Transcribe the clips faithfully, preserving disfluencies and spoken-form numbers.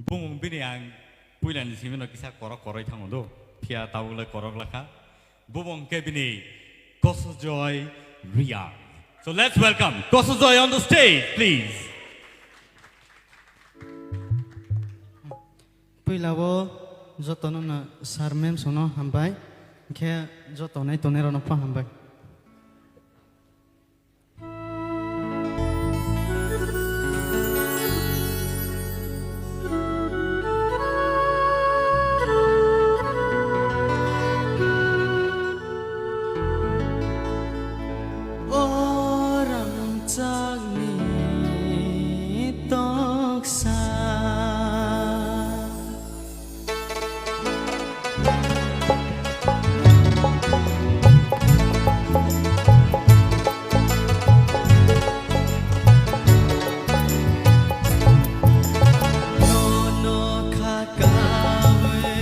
Bumung bini ang puilani simino kisa korok koroi thango do. Phiya tabukle korok lakha. Bumung khe bini Kosojoy Reang. So let's welcome Kosojoy on the stage, please. Puila o jotono no sir ma'am sono hambai. Khe joto nai tongnai rokno pha hambai. O rangchakni toksa. Nono kha kawi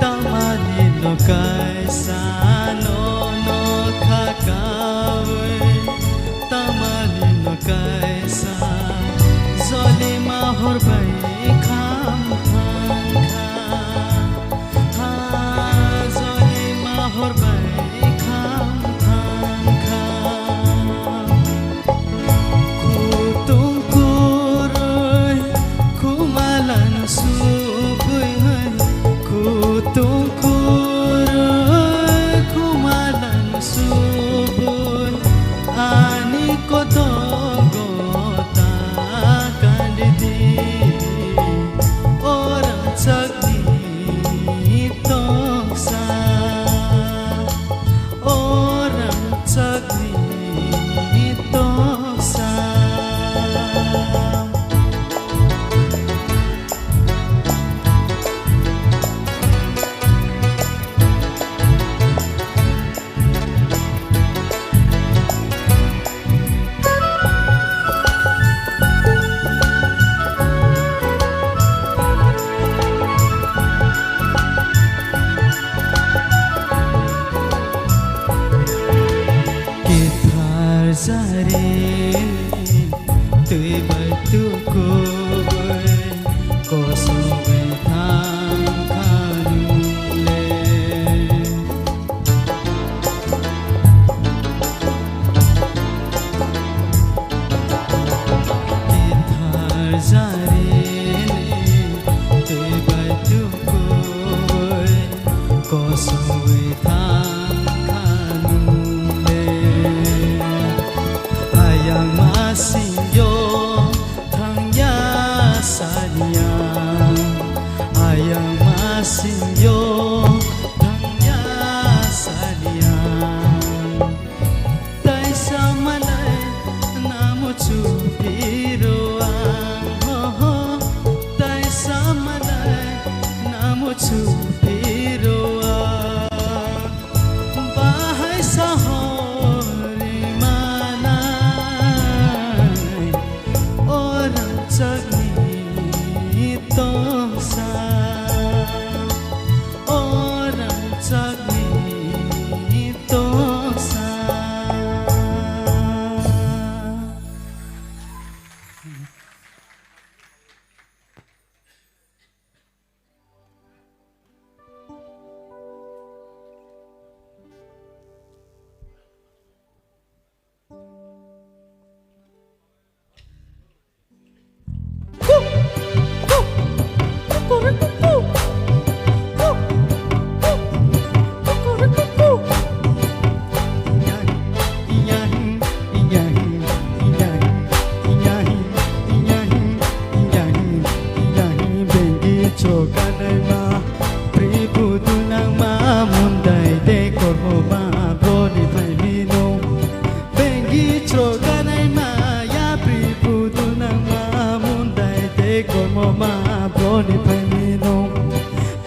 tamani no kaisa, nono kha kawi tamani no kaisa, jolima hor bai kham thang kha. Ha jolima hor bai kham thang kha. Khutung kurui khumalang subui, khutung kurui khumalang subui, ani kotogo ta kandi di, o rangchak ni toksa, o rangchakni toksa. Kethar jarini twi bai tukubui kosogwi thang kha nung le. Kethar jarini twi bai tukubui kosogwi thang kha nung le. Ayang masing yo thangya saniya, ayang masing yo thangya saniya. Taisa malai namo chupiro ang, ho, ho. Taisa malai namo chupiro ang. Bahai sahori manai, o rangchakni toksa, o rangchakni toksa. Bengki chokanaima, pribu dunangma, mundai de kormo ma, broni phaimino. Bengki chokanaima, ya pribu dunangma, mundai de kormo ma, broni phaimino.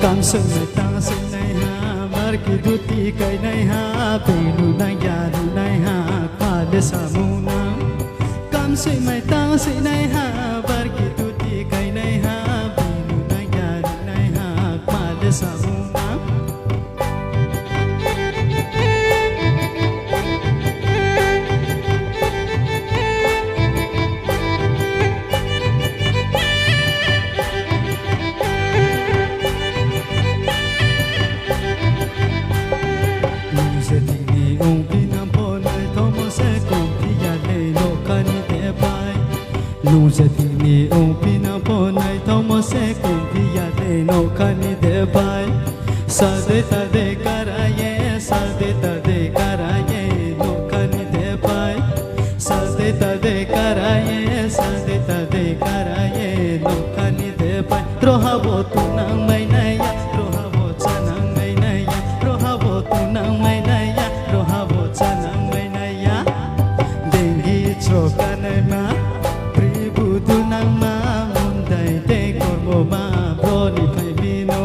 Kamswk mai tangswk nai ha, marki duti kainai ha, belu nang ya nunai ha, khale samung nang. Kamswk mai tangswk nai ha, barki duti kainai ha, belu nang ya nunai ha, khale samung nang. Kumpiya de nokhani de pai. Sade tade karaye, sade tade karaye, nokhani de pai. Sade tade karaye, sade tade karaye, nokhani de pai. Rohabo tunang mainaya, rohabo chanang mainaya, rohabo tunang mainaya, rohabo chanang mainaya. Dengi chro kanaima, pribu tunangma, mundai de kormo ma, broni phai mino.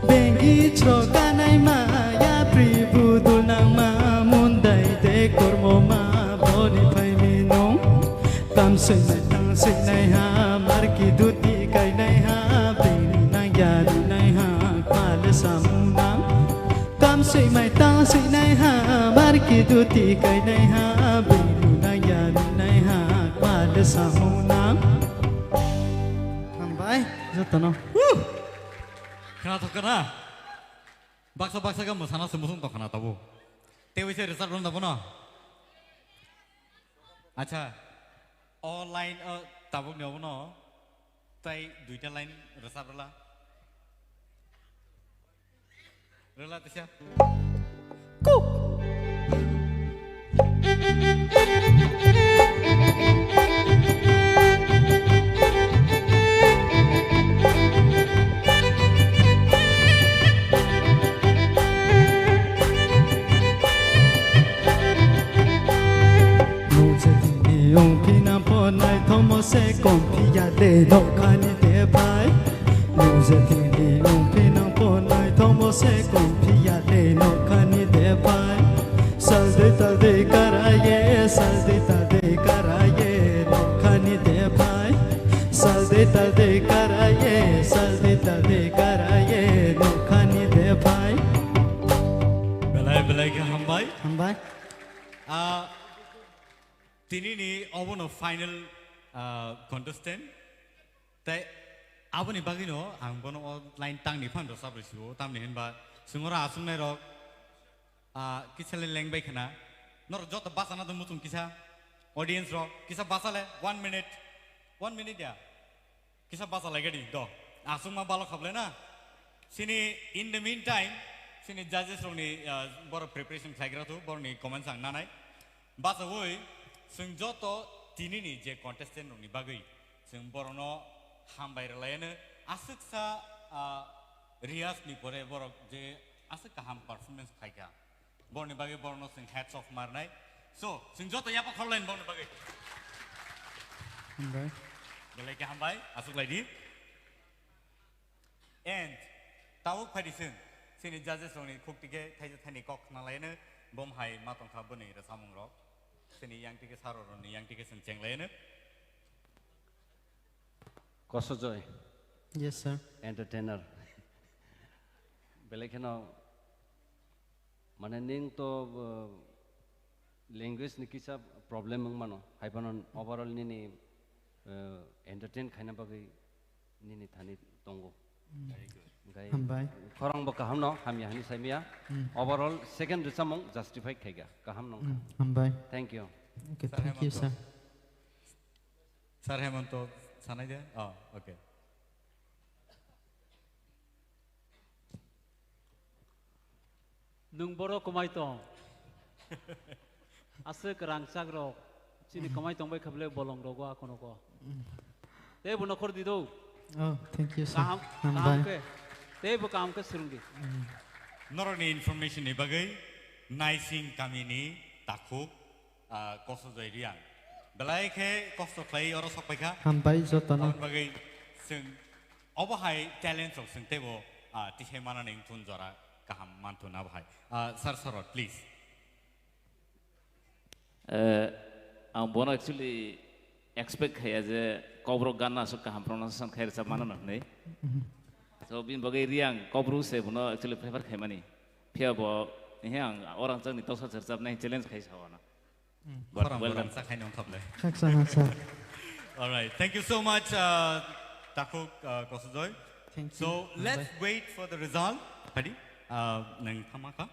Dengi chro kanaima, ya pribu tunangma, mundai de kormo ma, broni phai mino. Kam sui mai tang sui nai ha, marki duti kai nai ha, bini nang ya ri nai ha, kmale samung nang. Kam sui mai tang sui nai ha, marki duti kai nai ha, bini nang ya ri nai ha, kmale samung nang. Hambai, jotono. Khna thok khna. Baksa baksa ga mwsana se musung tong khna tabuk. Tewi se result rwna bono. Acha, o line o tabuk ni obono tai duita line result rwla. Rwla tisa. Kuk. Nung je thini ung phinang pho naithokmo se kom phiya le nokhani de phai. Nung je thini ung phinang pho naithokmo se kom phiya le nokhani de phai. Salde talde karaye, salde talde karaye, nokhani de phai. Salde talde karaye, salde talde karaye, nokhani de phai. Belai belai khe hambai. Hambai. Ah, Tini ni obono final, ah, contestant. Tai aboni bagwino ang bono o line tangni phan rwchap rw sio, tamni hinba chwng oro achuknai rok, ah, kisa le lengbai khna. Norok joto bachana do muchung kisa, audience rok kisa bacha le, one minute, one minute ya. Kisa bacha lai gadi do. Aswk ma balo khablai na. Sini in the meantime, sini judges rokni, ah, borok preparation khlai gra thu, borokni comments ang nanai. Bachawi, chwng joto tini ni je contestant rokni bagwi, chwng borokno hambai rwlaiano. Aswksa, ah, riyas ni pore borok je aswk kaham performance khlaikha. Borokni bagwi borokno chwng hats off marnai. So, chwng joto yapha khorlaini borokni bagwi. Hambai. Belai khe hambai, aswk lai di. And tabuk phai di chwng, chini judges rokni khuk tike thaisa thaini kok khna laino, bom hai ma tongkha bwni rwchapmung rok. Chini yang tike sir rokni yang tike chwng cheng laino. Kosojoy. Yes, sir. Entertainer. Belai kheno Mane ning to, uh, language ni kisa problem wng mano, hai phano overall nini, uh, entertain khaina bagwi nini thani tongo. Mm. Very good. Hambai. Khorang bo kaham no, hamya hani saimya. Mm. Overall second rwchapmung justify khaika, kaham nongkha. Mm, hambai. Thank you. Okay, thank you, sir. Sir Hemanto, sanai de? Oh, okay. Nwng boro kwmai tong. Aswk rangchak rok. Chini kwmai tong bai khablai bolong rogo akono ko. Tei bo nokhor di do. Oh, thank you, sir. Kaham, kaham khe. Tei bo kaham khe swrwng di. Norokni information ni bagwi Naising kamini takhuk, ah, Kosojoy Riang. Belai khe kosto khlai oro sok paikha. Hambai jotono. Aboni bagwi chwng obo hai talent rok chwng teibo, ah, tisai manani wngthun jora kaham manthun abo hai. Ah, Sir Sorot, please. Eh, ang bono actually expect khaiya je Kokborok ganna aswk kaham pronunciation khai rwchap mano hwnwi. So, bini bagwi Riang Kokborok se bono actually prefer khaimani. Phiya bo, he ang orang changni toksa rwchapnai challenge khai sao ano. Mm. But khorang well done. Khaksa, khaksa. All right. Thank you so much, uh, Takhuk, uh, Kosojoy. Thank you. So, let's wait for the result. Hadi, uh, nang thamaka.